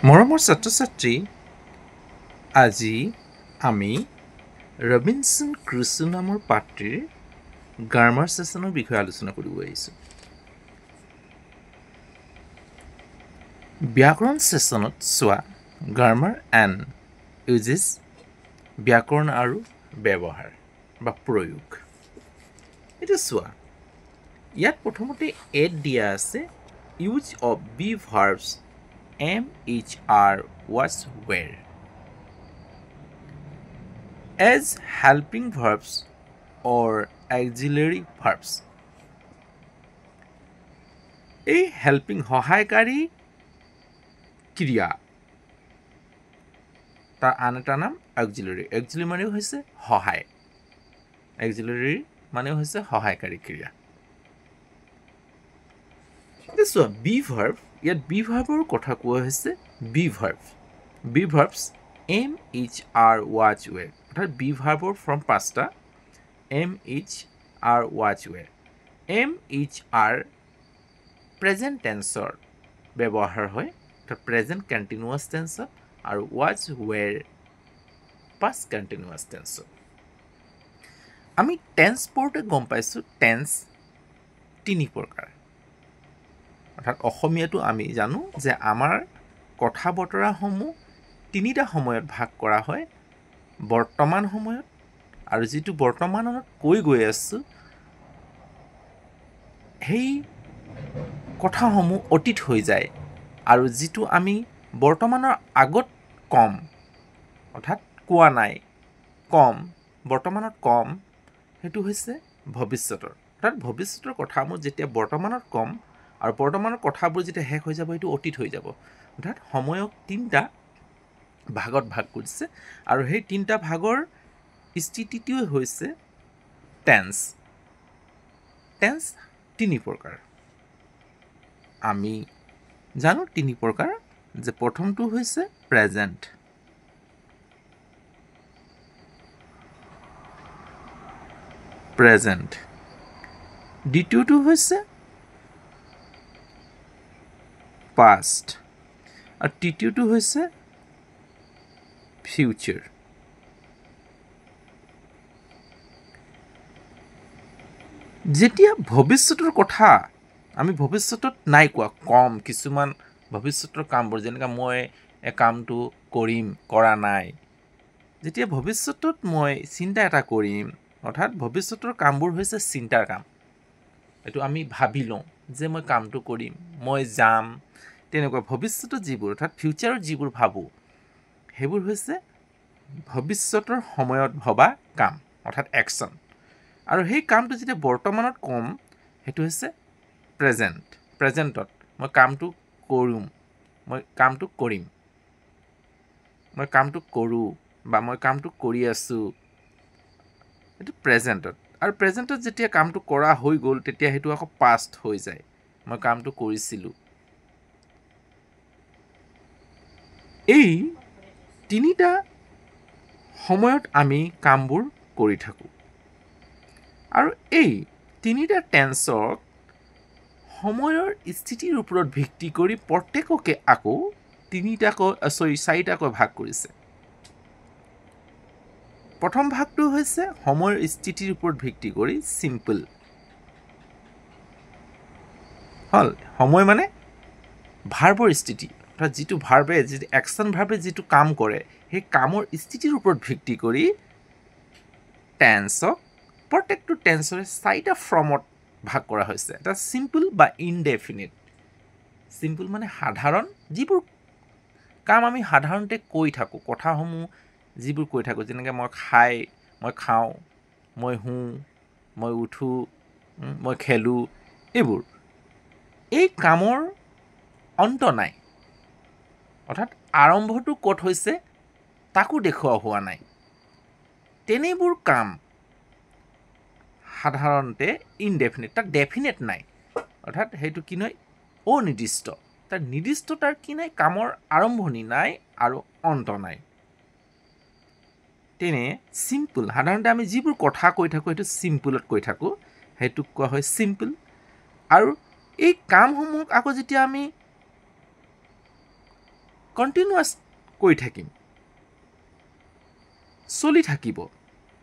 মৰমৰ ছাত্ৰ ছাত্ৰী, আজি আমি ৰবিনছন ক্ৰুচো নামৰ পাঠটিৰ গ্ৰামাৰ ছেশ্যনৰ বিষয়ে আলোচনা কৰিব আহিছোঁ। ব্যাকৰণ ছেশ্যনত চোৱা গ্ৰামাৰ এণ্ড ইউজেছ, ব্যাকৰণ আৰু ব্যৱহাৰ বা প্ৰয়োগ। এতিয়া চোৱা, ইয়াত প্ৰথমতে এড দিয়া আছে use of be verbs am, is, are, was, were as helping verbs or auxiliary verbs. এই হেল্পিং সহায়কাৰী ক্ৰিয়া, তাৰ আন এটা নাম অক্সিলাৰী। অক্সিলাৰী মানেও হৈছে সহায়, অক্সিলাৰী মানেও হৈছে সহায়কাৰী ক্ৰিয়া। এতিয়া চোৱা, বি ভাৰ্ব, ইয়াত বি ভাৰ্বৰ কথা কোৱা হৈছে। Be verb, be verbs am, is, are, was, were, অৰ্থাৎ বি ভাৰ্বৰ ফৰ্ম পাঁচটা, am, is, are, was, were. Am, is, are present টেন্সৰ ব্যৱহাৰ হয়, অৰ্থাৎ প্ৰেজেণ্ট কণ্টিনিউৱাছ টেন্সত, আৰু ৱাজ ৱেৰ পাষ্ট কণ্টিনিউৱাছ টেন্সত। আমি টেন্স পঢ়োঁতে গম পাইছোঁ টেন্স তিনি প্ৰকাৰ। অৰ্থাৎ অসমীয়াটো আমি জানো যে আমাৰ কথা বতৰাসমূহ তিনিটা সময়ত ভাগ কৰা হয়। বৰ্তমান সময়ত, আৰু যিটো বৰ্তমানত কৈ গৈ আছোঁ সেই কথাসমূহ অতীত হৈ যায়, আৰু যিটো আমি বৰ্তমানৰ আগত কম, অৰ্থাৎ কোৱা নাই, কম, বৰ্তমানত কম, সেইটো হৈছে ভৱিষ্যতৰ। অৰ্থাৎ ভৱিষ্যতৰ কথাসমূহ যেতিয়া বৰ্তমানত কম, আৰু বৰ্তমানৰ কথাবোৰ যেতিয়া শেষ হৈ যাব সেইটো অতীত হৈ যাব। অৰ্থাৎ সময়ক তিনিটা ভাগত ভাগ কৰিছে, আৰু সেই তিনিটা ভাগৰ স্থিতিটোৱে হৈছে টেন্স। টেন্স তিনি প্ৰকাৰ, আমি জানো তিনি প্ৰকাৰ, যে প্ৰথমটো হৈছে প্ৰেজেণ্ট, প্ৰেজেণ্ট, দ্বিতীয়টো হৈছে পাষ্ট, আৰু তৃতীয়টো হৈছে ফিউচাৰ। যেতিয়া ভৱিষ্যতৰ কথা আমি ভৱিষ্যতত নাই কোৱা, কম কিছুমান ভৱিষ্যতৰ কামবোৰ, যেনেকৈ মই এই কামটো কৰিম, কৰা নাই, যেতিয়া ভৱিষ্যতত মই চিন্তা এটা কৰিম, অৰ্থাৎ ভৱিষ্যতৰ কামবোৰ হৈছে চিন্তাৰ কাম, এইটো আমি ভাবি লওঁ যে মই কামটো কৰিম, মই যাম, তেনেকুৱা ভৱিষ্যতত যিবোৰ, অৰ্থাৎ ফিউচাৰত যিবোৰ ভাবোঁ, সেইবোৰ হৈছে ভৱিষ্যতৰ সময়ত ভবা কাম, অৰ্থাৎ একশ্যন। আৰু সেই কামটো যেতিয়া বৰ্তমানত কম, সেইটো হৈছে প্ৰেজেণ্ট। প্ৰেজেণ্টত মই কামটো কৰোঁ, মই কামটো কৰিম, মই কামটো কৰোঁ, বা মই কামটো কৰি আছোঁ, এইটো প্ৰেজেণ্টত। আৰু প্ৰেজেণ্টত যেতিয়া কামটো কৰা হৈ গ'ল, তেতিয়া সেইটো আকৌ পাষ্ট হৈ যায়, মই কামটো কৰিছিলোঁ। এই তিনিটা সময়ত আমি কামবোৰ কৰি থাকোঁ, আৰু এই তিনিটা টেন্সক সময়ৰ স্থিতিৰ ওপৰত ভিত্তি কৰি প্ৰত্যেককে আকৌ চাৰিটাকৈ ভাগ কৰিছে। প্ৰথম ভাগটো হৈছে সময়ৰ স্থিতিৰ ওপৰত ভিত্তি কৰি চিম্পল। হ'ল সময় মানে ভাৰ্বৰ স্থিতি, অৰ্থাৎ যিটো ভাৰ্বে, যিটো একশ্যন ভাৰ্বে যিটো কাম কৰে, সেই কামৰ স্থিতিৰ ওপৰত ভিত্তি কৰি টেন্সক, প্ৰত্যেকটো টেন্সৰে চাৰিটা ফৰ্মত ভাগ কৰা হৈছে। এটা চিম্পল বা ইনডেফিনিট। চিম্পল মানে সাধাৰণ, যিবোৰ কাম আমি সাধাৰণতে কৈ থাকোঁ, কথাসমূহ যিবোৰ কৈ থাকোঁ, যেনেকৈ মই খাই, মই খাওঁ, মই শুওঁ, মই উঠোঁ, মই খেলোঁ, এইবোৰ। এই কামৰ অন্ত নাই, অৰ্থাৎ আৰম্ভটো ক'ত হৈছে তাকো দেখুওৱা হোৱা নাই। তেনেবোৰ কাম সাধাৰণতে ইনডেফিনিট, তাত ডেফিনেট নাই, অৰ্থাৎ সেইটো কি নহয়, অনিৰ্দিষ্ট। তাৰ নিৰ্দিষ্টতাৰ কি নাই, কামৰ আৰম্ভণি নাই আৰু অন্ত নাই। তেনে চিম্পল, সাধাৰণতে আমি যিবোৰ কথা কৈ থাকোঁ সেইটো চিম্পলত কৈ থাকোঁ, সেইটোক কোৱা হয় চিম্পল। আৰু এই কামসমূহক আকৌ যেতিয়া আমি কণ্টিনিউৱাছ কৰি থাকিম, চলি থাকিব।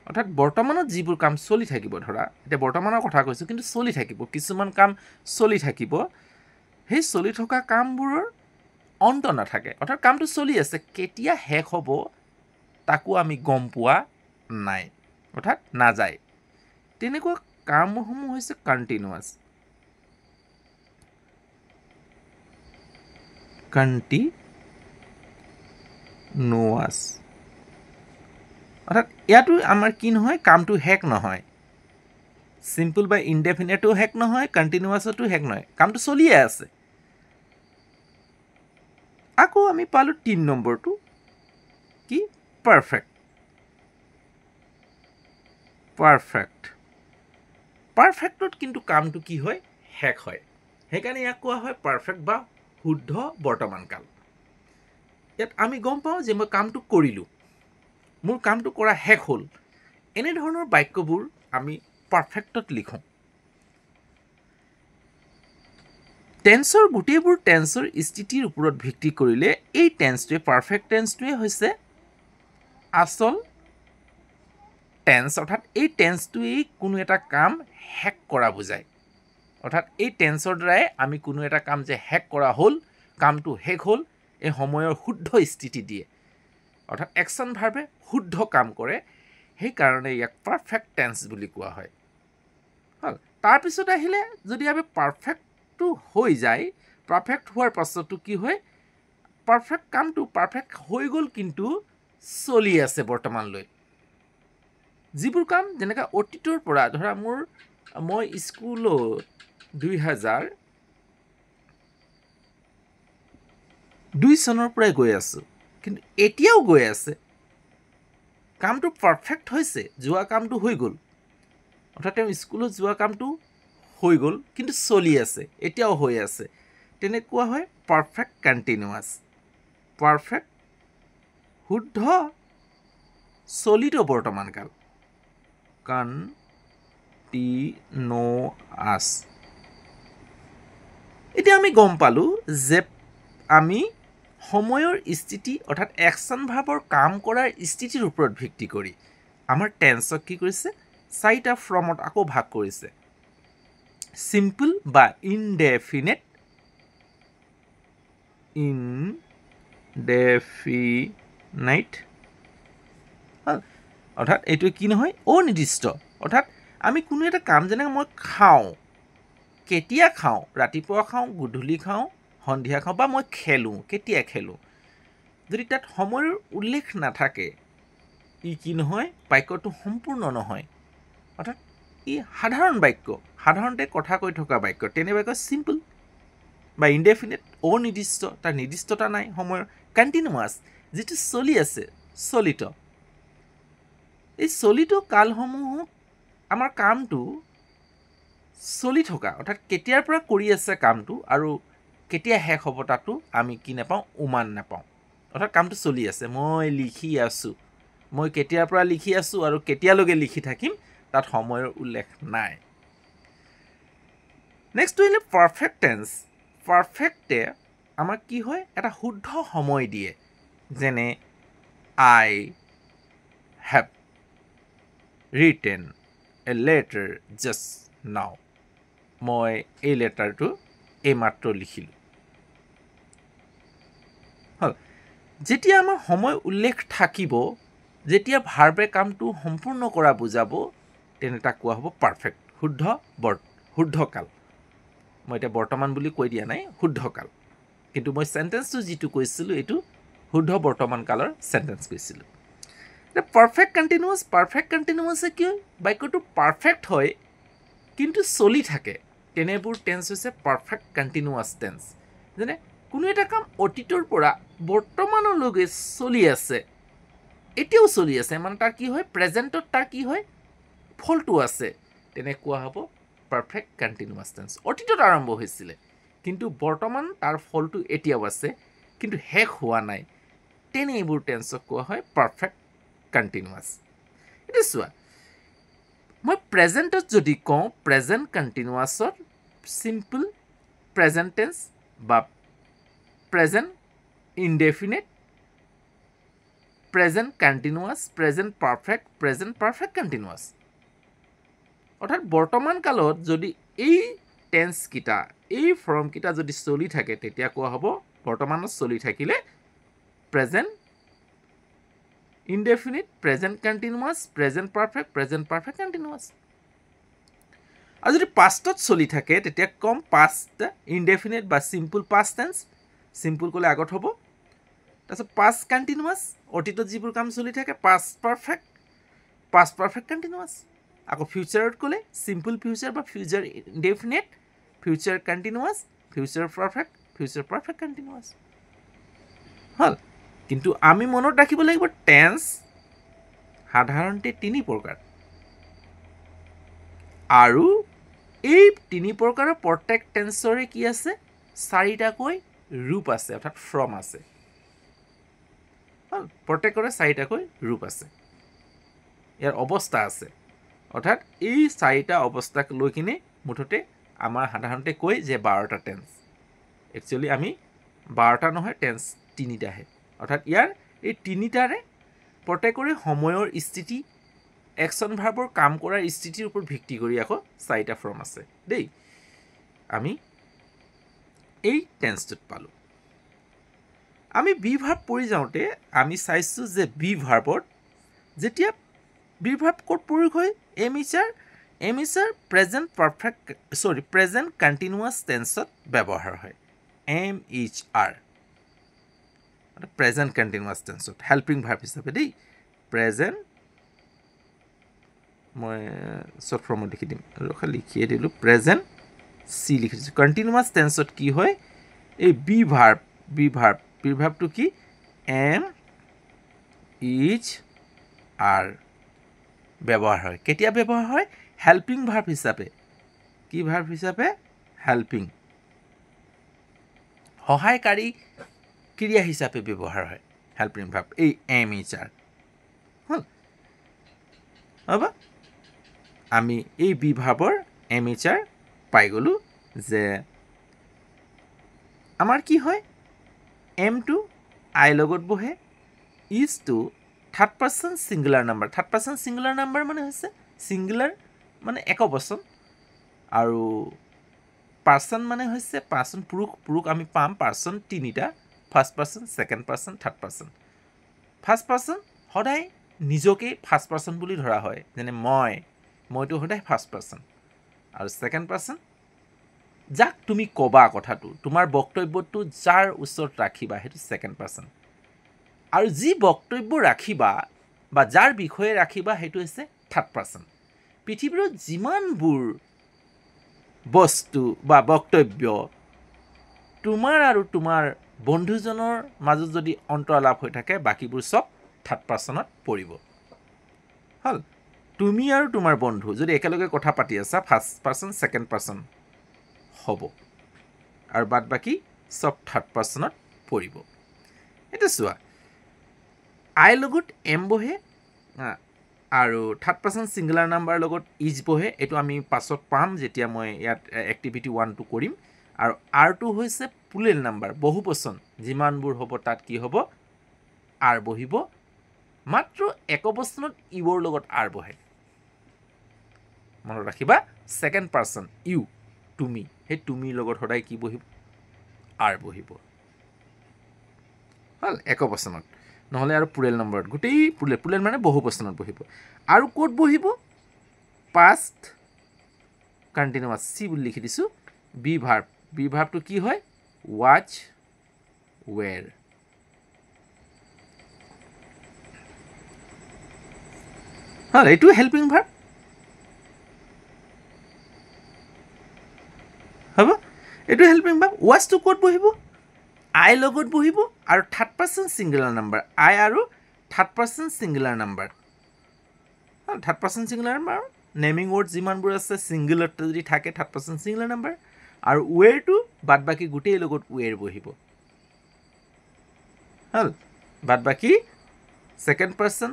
অৰ্থাৎ বৰ্তমানত যিবোৰ কাম চলি থাকিব, ধৰা এতিয়া বৰ্তমানৰ কথা কৈছোঁ, কিন্তু চলি থাকিব, কিছুমান কাম চলি থাকিব, সেই চলি থকা কামবোৰৰ অন্ত নাথাকে। অৰ্থাৎ কামটো চলি আছে, কেতিয়া শেষ হ'ব তাকো আমি গম পোৱা নাই, অৰ্থাৎ নাযায়। তেনেকুৱা কামসমূহ হৈছে কণ্টিনিউৱাছ। কণ্টিনিউৱাছ অৰ্থাৎ ইয়াতো আমাৰ কি নহয়, কামটো শেষ নহয়। চিম্পল বা ইনডেফিনেটো শেষ নহয়, কণ্টিনিউৱাছতো শেষ নহয়, কামটো চলিয়ে আছে। আকৌ আমি পালোঁ 3 নম্বৰটো কি, পাৰফেক্ট। পাৰফেক্ট, পাৰফেক্টত কিন্তু কামটো কি হয়, শেষ হয়। সেইকাৰণে ইয়াক কোৱা হয় পাৰফেক্ট বা শুদ্ধ বৰ্তমান কাল। ইয়াত আমি গম পাওঁ যে মই কামটো কৰিলোঁ, মোৰ কামটো কৰা শেষ হ'ল। এনেধৰণৰ বাক্যবোৰ আমি পাৰফেক্টত লিখোঁ। টেন্সৰ গোটেইবোৰ টেন্সৰ স্থিতিৰ ওপৰত ভিত্তি কৰিলে এই টেন্সটোৱে, পাৰফেক্ট টেন্সটোৱে হৈছে আচল টেন্স। অৰ্থাৎ এই টেন্সটোৱেই কোনো এটা কাম শেষ কৰা বুজায়। অৰ্থাৎ এই টেন্সৰ দ্বাৰাই আমি কোনো এটা কাম যে শেষ কৰা হ'ল, কামটো শেষ হ'ল, এই সময়ৰ শুদ্ধ স্থিতি দিয়ে। অৰ্থাৎ একশ্যন ভাৰ্বে শুদ্ধ কাম কৰে, সেইকাৰণে ইয়াক পাৰফেক্ট টেন্স বুলি কোৱা হয়। হ'ল, তাৰপিছত আহিলে যদি আমি পাৰফেক্টটো হৈ যায়, পাৰফেক্ট হোৱাৰ পাছতো কি হয়, পাৰফেক্ট কামটো পাৰফেক্ট হৈ গ'ল কিন্তু চলি আছে বৰ্তমানলৈ। যিবোৰ কাম যেনেকৈ অতীতৰ পৰা, ধৰা মই স্কুলত 2002 চনৰ পৰাই গৈ আছোঁ, কিন্তু এতিয়াও গৈ আছে, কামটো পাৰফেক্ট হৈছে, যোৱা কামটো হৈ গ'ল, অৰ্থাৎ তেওঁ স্কুলত যোৱা কামটো হৈ গ'ল কিন্তু চলি আছে, এতিয়াও হৈ আছে, তেনেকুৱা হয় পাৰফেক্ট কণ্টিনিউৱাছ। পাৰফেক্ট শুদ্ধ চলিত বৰ্তমান কাল, কণ্টিনিউৱাছ। এতিয়া আমি গম পালোঁ যে আমি সময়ৰ স্থিতি অৰ্থাৎ একশ্যন ভাৰ্বৰ কাম কৰাৰ স্থিতিৰ ওপৰত ভিত্তি কৰি আমাৰ টেন্সক কি কৰিছে, 4টা ফৰ্মত আকৌ ভাগ কৰিছে। চিম্পল বা ইনডেফিনেট, ইনডেফিনাইট, অৰ্থাৎ এইটো কি নহয়, অনিৰ্দিষ্ট। অৰ্থাৎ আমি কোনো এটা কাম, যেনেকৈ মই খাওঁ, কেতিয়া খাওঁ, ৰাতিপুৱা খাওঁ, গধূলি খাওঁ, সন্ধিয়া খাওঁ, বা মই খেলোঁ, কেতিয়া খেলোঁ, যদি তাত সময়ৰ উল্লেখ নাথাকে, ই কি নহয়, বাক্যটো সম্পূৰ্ণ নহয়। অৰ্থাৎ ই সাধাৰণ বাক্য, সাধাৰণতে কথা কৈ থকা বাক্য, তেনে বাক্য চিম্পল বা ইনডেফিনেট, অনিৰ্দিষ্ট, তাৰ নিৰ্দিষ্টতা নাই সময়ৰ। কণ্টিনিউৱাছ, যিটো চলি আছে, চলিত। এই চলিত কালসমূহক আমাৰ কামটো চলি থকা, অৰ্থাৎ কেতিয়াৰ পৰা কৰি আছে কামটো আৰু কেতিয়া শেষ হ'ব তাতো আমি কি নাপাওঁ, উমান নাপাওঁ। অৰ্থাৎ কামটো চলি আছে, মই লিখি আছোঁ, মই কেতিয়াৰ পৰা লিখি আছোঁ আৰু কেতিয়ালৈকে লিখি থাকিম তাত সময়ৰ উল্লেখ নাই। নেক্সটটো আহিলে পাৰফেক্ট টেন্স। পাৰফেক্টে আমাক কি হয়, এটা শুদ্ধ সময় দিয়ে। যেনে I have written a letter just now, মই এই লেটাৰটো এইমাত্ৰ লিখিলোঁ। হ'ল, যেতিয়া আমাৰ সময় উল্লেখ থাকিব, যেতিয়া ভাৰ্বে কামটো সম্পূৰ্ণ কৰা বুজাব, তেনে তাক কোৱা হ'ব পাৰফেক্ট, শুদ্ধ শুদ্ধ কাল। মই এতিয়া বৰ্তমান বুলি কৈ দিয়া নাই, শুদ্ধ কাল, কিন্তু মই চেণ্টেন্সটো যিটো কৈছিলোঁ এইটো শুদ্ধ বৰ্তমান কালৰ চেণ্টেন্স কৈছিলোঁ। এতিয়া পাৰফেক্ট কণ্টিনিউৱাছ, পাৰফেক্ট কণ্টিনিউৱাছে কি হয়, বাক্যটো পাৰফেক্ট হয় কিন্তু চলি থাকে, তেনেবোৰ টেন্স হৈছে পাৰফেক্ট কণ্টিনিউৱাছ টেন্স। যেনে কোনো এটা কাম অতীতৰ পৰা বৰ্তমানলৈকে চলি আছে, এতিয়াও চলি আছে, মানে তাৰ কি হয়, প্ৰেজেণ্টত তাৰ কি হয়, ফলটো আছে, তেনেকুৱা হ'ব পাৰফেক্ট কণ্টিনিউৱাছ টেন্স। অতীতত আৰম্ভ হৈছিলে কিন্তু বৰ্তমান তাৰ ফলটো এতিয়াও আছে কিন্তু শেষ হোৱা নাই, তেনে এইবোৰ টেন্সক কোৱা হয় পাৰফেক্ট কণ্টিনিউৱাছ। এতিয়া চোৱা, মই প্ৰেজেণ্টত যদি কওঁ, প্ৰেজেণ্ট কণ্টিনিউৱাছত চিম্পল প্ৰেজেণ্ট টেন্স বা present Indefinite, present continuous, present perfect, present perfect continuous. অৰ্থাৎ বৰ্তমান কালত যদি এই টেন্সকেইটা, এই ফৰ্মকেইটা যদি চলি থাকে, তেতিয়া কোৱা হ'ব বৰ্তমানত চলি থাকিলে present indefinite, present continuous, present perfect, present perfect continuous. আৰু যদি পাষ্টত চলি থাকে তেতিয়া কম পাষ্ট ইনডেফিনিট বা চিম্পুল পাষ্ট টেন্স, চিম্পুল ক'লে আগত হ'ব, তাৰপিছত পাষ্ট কণ্টিনিউৱাছ, অতীতত যিবোৰ কাম চলি থাকে, past perfect, past perfect continuous. আকৌ ফিউচাৰত ক'লে চিম্পুল ফিউচাৰ বা future indefinite, future continuous, future perfect, future perfect continuous. হ'ল। কিন্তু আমি মনত ৰাখিব লাগিব টেন্স সাধাৰণতে তিনি প্ৰকাৰ, আৰু এই তিনি প্ৰকাৰৰ প্ৰত্যেক টেন্সৰে কি আছে, চাৰিটাকৈ ৰূপ আছে, অৰ্থাৎ ফৰ্ম আছে। হ'ল, প্ৰত্যেকৰে চাৰিটাকৈ ৰূপ আছে, ইয়াৰ অৱস্থা আছে। অৰ্থাৎ এই চাৰিটা অৱস্থাক লৈ কিনে মুঠতে আমাৰ সাধাৰণতে কয় যে 12টা টেন্স। একচুৱেলি আমি 12টা নহয়, টেন্স তিনিটাহে। অৰ্থাৎ ইয়াৰ এই তিনিটাৰে প্ৰত্যেকৰে সময়ৰ স্থিতি, একশ্যন ভাৰ্বৰ কাম কৰাৰ স্থিতিৰ ওপৰত ভিত্তি কৰি আকৌ চাৰিটা ফৰ্ম আছে দেই। আমি এই টেন্সটোত পালোঁ। আমি বি ভাৰ্ব পঢ়ি যাওঁতে আমি চাইছোঁ যে বি ভাৰ্বত যেতিয়া বি ভাৰ্ব ক'ত প্ৰয়োগ হয়, am is are, am is are present perfect, sorry present continuous টেন্সত ব্যৱহাৰ হয়। Am is R present continuous টেন্সত হেল্পিং ভাৰ্ব হিচাপে দেই। প্ৰেজেণ্ট মই শ্বৰ্ট ফৰ্মত লিখি দিম, ৰখা লিখিয়ে দিলোঁ, প্ৰেজেণ্ট চি লিখি দিছোঁ। কণ্টিনিউৱাছ টেন্সত কি হয়, এই B verb, B verb, B ভাৰ্বটো কি, এম is R ব্যৱহাৰ হয়। কেতিয়া ব্যৱহাৰ হয়, হেল্পিং ভাৰ্ব হিচাপে। কি ভাৰ্ব হিচাপে, হেল্পিং, সহায়কাৰী ক্ৰিয়া হিচাপে ব্যৱহাৰ হয় হেল্পিং ভাৰ্ব, এই এম is R. হ'ল, হ'ব। আমি এই বি ভাৰ্বৰ এম is R পাই গ'লোঁ যে আমাৰ কি হয়, এমটো আই লগত বহে, ইজটো third person singular number. Third person singular number মানে হৈছে ছিংগুলাৰ মানে একবচন, আৰু পাৰ্চন মানে হৈছে পাৰ্চন পুৰুষ, পুৰুষ আমি পাম পাৰ্চন তিনিটা, first person, second person, third person. First person সদায় নিজকে ফাৰ্ষ্ট পাৰ্চন বুলি ধৰা হয়, যেনে মই, মইতো সদায় ফাৰ্ষ্ট পাৰ্চন। আৰু ছেকেণ্ড পাৰ্চন যাক তুমি ক'বা কথাটো, তোমাৰ বক্তব্যটো যাৰ ওচৰত ৰাখিবা সেইটো ছেকেণ্ড পাৰ্চন। আৰু যি বক্তব্য ৰাখিবা বা যাৰ বিষয়ে ৰাখিবা সেইটো হৈছে থাৰ্ড পাৰ্চন। পৃথিৱীৰ যিমানবোৰ বস্তু বা বক্তব্য তোমাৰ আৰু তোমাৰ বন্ধুজনৰ মাজত যদি অন্তৰালাপ হৈ থাকে, বাকীবোৰ চব থাৰ্ড পাৰ্চনত পৰিব। হ'ল, তুমি আৰু তোমাৰ বন্ধু যদি একেলগে কথা পাতি আছা, ফাৰ্ষ্ট পাৰ্চন ছেকেণ্ড পাৰ্চন হ'ব, আৰু বাদ বাকী চব থাৰ্ড পাৰ্চনত পৰিব। এতিয়া চোৱা, আই লগত এম বহে আৰু থাৰ্ড পাৰ্চন ছিংগুলাৰ নাম্বাৰ লগত is বহে। এইটো আমি পাছত পাম যেতিয়া মই ইয়াত এক্টিভিটি 1টো কৰিম। আৰু আৰটো হৈছে প্লুৰেল নাম্বাৰ, বহুবচন, যিমানবোৰ হ'ব তাত কি হ'ব, আৰ বহিব। মাত্ৰ একবচনত ইউৰ লগত আৰ বহে, মনত ৰাখিবা। ছেকেণ্ড পাৰ্চন ইউ, তুমি, সেই তুমিৰ লগত সদায় কি বহিব, আৰ বহিব। হ'ল, একবচনত, নহ'লে আৰু প্লুৰেল নম্বৰত গোটেই প্লুৰেল, প্লুৰেল মানে বহুবচনত বহিব। আৰু ক'ত বহিব, পাষ্ট কণ্টিনিউৱাছ চি বুলি লিখি দিছোঁ। বি ভাৰ্ব, বি ভাৰ্বটো কি হয়, ৱাচ, ৱেৰ। হ'ল, এইটো হেল্পিং ভাৰ্ব হ'ব, এইটো হেল্পিং ভাৰ্ব। ৱাচটো ক'ত বহিব, আই লগত বহিব, আৰু third person singular number, I আৰু third person singular number. Third person singular number, naming word যিমানবোৰ আছে ছিংগুলাৰটো যদি থাকে থাৰ্ড পাৰ্চন ছিংগুলাৰ নাম্বাৰ। আৰু ৱেৰটো বাদ বাকী গোটেই লগত ৱেৰ বহিব। হ'ল, বাদ বাকী ছেকেণ্ড পাৰ্চন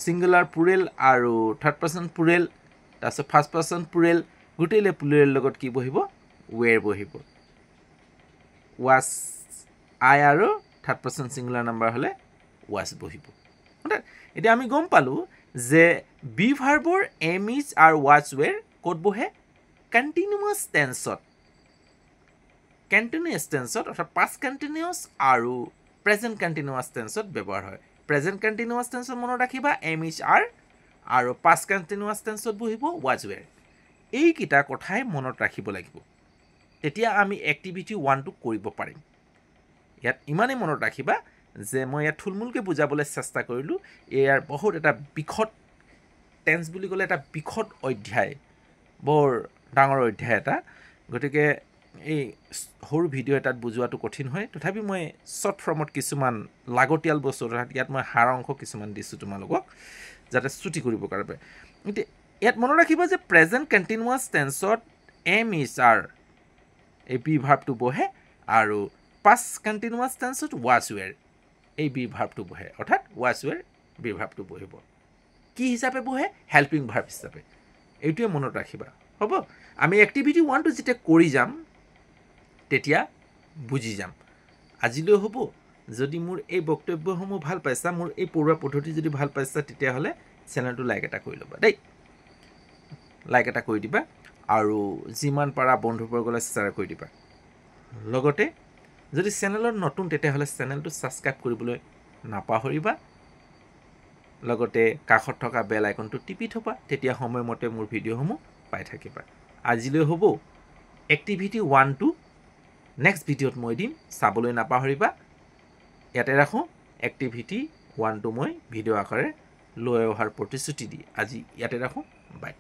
ছিংগুলাৰ প্লুৰেল আৰু থাৰ্ড পাৰ্চন প্লুৰেল, তাৰপিছত ফাৰ্ষ্ট পাৰ্চন প্লুৰেল, গোটেইলে প্লুৰেল লগত কি বহিব, ৱেৰ বহিব। ৱাছ আই আৰু থাৰ্ড পাৰ্চন ছিংগুলাৰ নাম্বাৰ হ'লে ৱাজ বহিব। অৰ্থাৎ এতিয়া আমি গম পালোঁ যে বি ভাৰ্বৰ am is R was were ক'ত বহে? কণ্টিনিউৱাছ টেন্সত, কণ্টিনিউৱাছ টেন্সত অৰ্থাৎ পাষ্ট কণ্টিনিউৱাছ আৰু প্ৰেজেণ্ট কণ্টিনিউৱাছ টেন্সত ব্যৱহাৰ হয়। প্ৰেজেণ্ট কণ্টিনিউৱাছ টেন্সত মনত ৰাখিবা এম is R, আৰু পাষ্ট কণ্টিনিউৱাছ টেন্সত বহিব ৱাজ ৱেৰ। এইকেইটা কথাই মনত ৰাখিব লাগিব, তেতিয়া আমি এক্টিভিটি 1টো কৰিব পাৰিম। ইয়াত ইমানেই মনত ৰাখিবা যে মই ইয়াত থুলমূলকৈ বুজাবলৈ চেষ্টা কৰিলোঁ। ইয়াৰ বহুত এটা বিশদ টেন্স বুলি ক'লে এটা বিশদ অধ্যায়, বৰ ডাঙৰ অধ্যায় এটা, গতিকে এই সৰু ভিডিঅ' এটাত বুজোৱাটো কঠিন হয়। তথাপি মই শ্বৰ্ট ফৰ্মত কিছুমান লাগতিয়াল বস্তু, অৰ্থাৎ ইয়াত মই সাৰ অংশ কিছুমান দিছোঁ তোমালোকক যাতে ছুটি কৰিব কাৰণে। এতিয়া ইয়াত মনত ৰাখিবা যে প্ৰেজেণ্ট কণ্টিনিউৱাছ টেন্সত এম is R এই বি ভাৰ্বটো বহে, আৰু পাষ্ট কণ্টিনিউৱাছ টেন্সত ৱাজ ৱেৰ এই বি ভাৰ্বটো বহে, অৰ্থাৎ ৱাজ ৱেৰ বি ভাৰ্বটো বহিব। কি হিচাপে বহে? হেল্পিং ভাৰ্ব হিচাপে। এইটোৱে মনত ৰাখিবা, হ'ব? আমি এক্টিভিটি 1টো যেতিয়া কৰি যাম তেতিয়া বুজি যাম। আজিলৈ হ'ব। যদি মোৰ এই বক্তব্যসমূহ ভাল পাইছা, মোৰ এই পঢ়োৱা পদ্ধতি যদি ভাল পাইছা, তেতিয়াহ'লে চেনেলটো লাইক এটা কৰি ল'বা দেই, লাইক এটা কৰি দিবা, আৰু যিমান পাৰা বন্ধুবৰ্গলৈ শ্বেয়াৰ কৰি দিবা। লগতে যদি চেনেলত নতুন তেতিয়াহ'লে চেনেলটো ছাবস্ক্ৰাইব কৰিবলৈ নাপাহৰিবা, লগতে কাষত থকা বেল আইকনটো টিপি থ'বা, তেতিয়া সময়মতে মোৰ ভিডিঅ'সমূহ পাই থাকিবা। আজিলৈ হ'ব। এক্টিভিটি 1টো নেক্সট ভিডিঅ'ত মই দিম, চাবলৈ নাপাহৰিবা। ইয়াতে ৰাখোঁ, এক্টিভিটি 1টো মই ভিডিঅ' আকাৰে লৈ অহাৰ প্ৰতিশ্ৰুতি দি আজি ইয়াতে ৰাখোঁ। বাই।